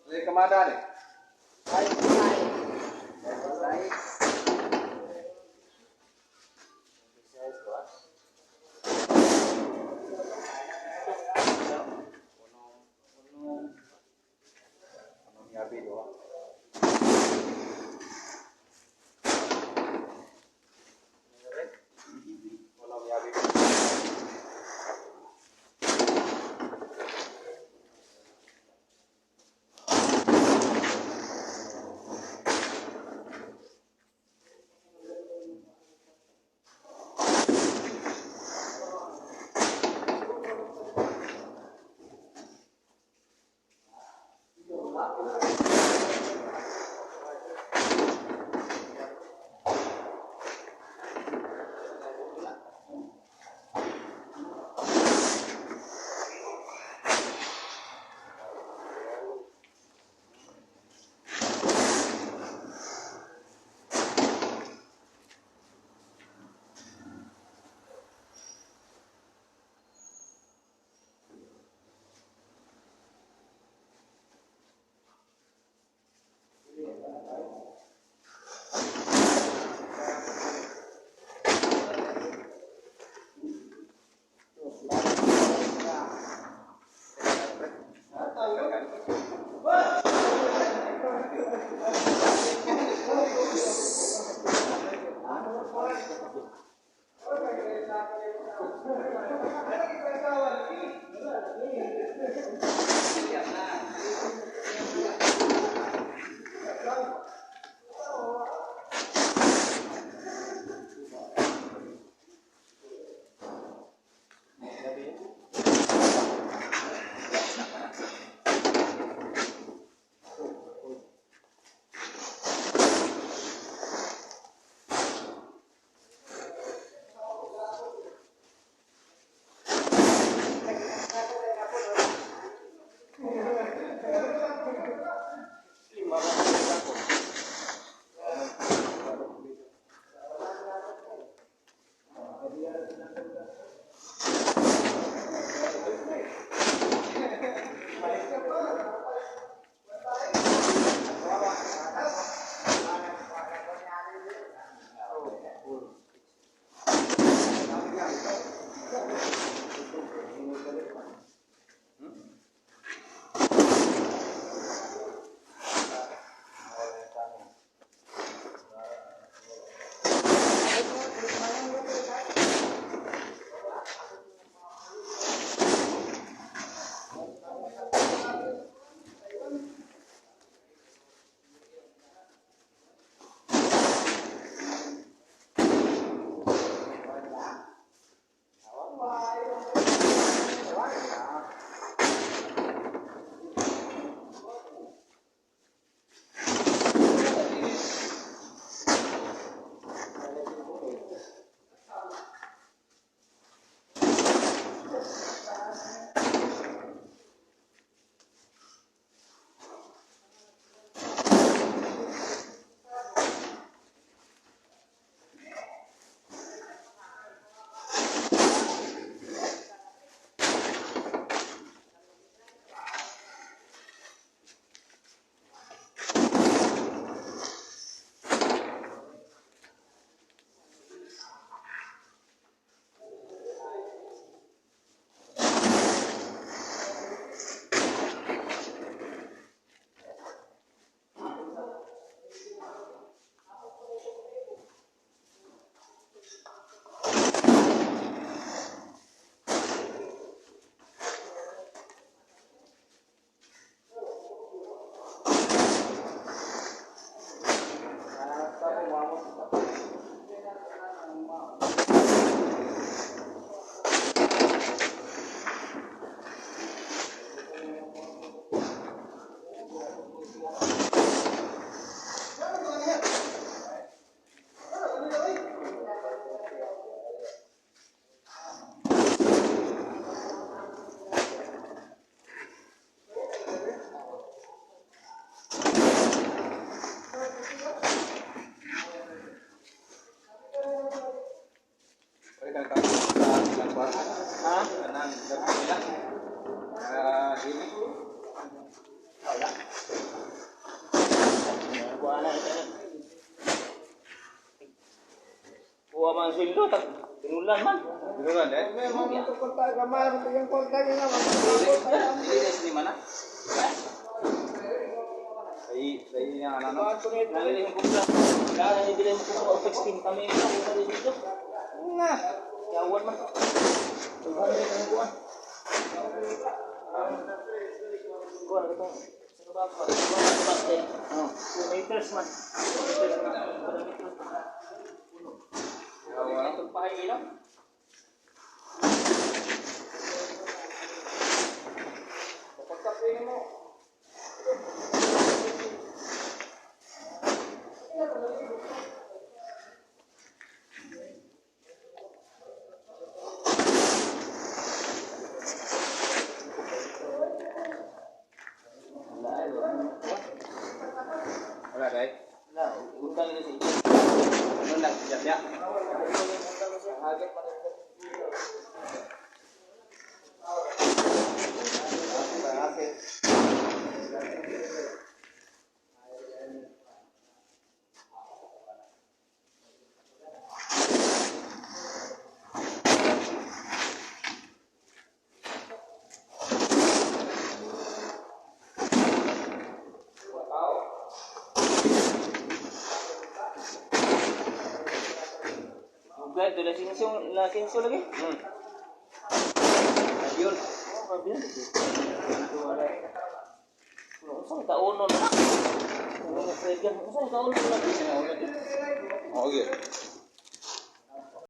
May kamada ni. Wala. Kuha na ito. Kuha man sweldo, tag tinulan man. Binulan eh. May mga kwarta gamay mo yung kwarta nga Dili na ni mana. Sai sai niya ano no. Nalili yung kumpla. Kaya nabili mo kumpla o 16 kami ito dito. Na. Yawan man. 200 ang kuha. Kuha na itong sa baba. Kuha na ito ba? 2 meters man. 2 meters man. 2 meters man. Puno. Itong pahay ilaw. Pagkape mo. Wala ay, wala. Wala dai. Wala, utang nila sa inyo. Ano lang siya siya. Hagit man ito. Ugay, ito lasensyo, lasensyo lagi. Yun. Oh, kabiyan. Wala. Kung saan kaunon na? Ano na, Fred? Kung saan kaunon na? Okay.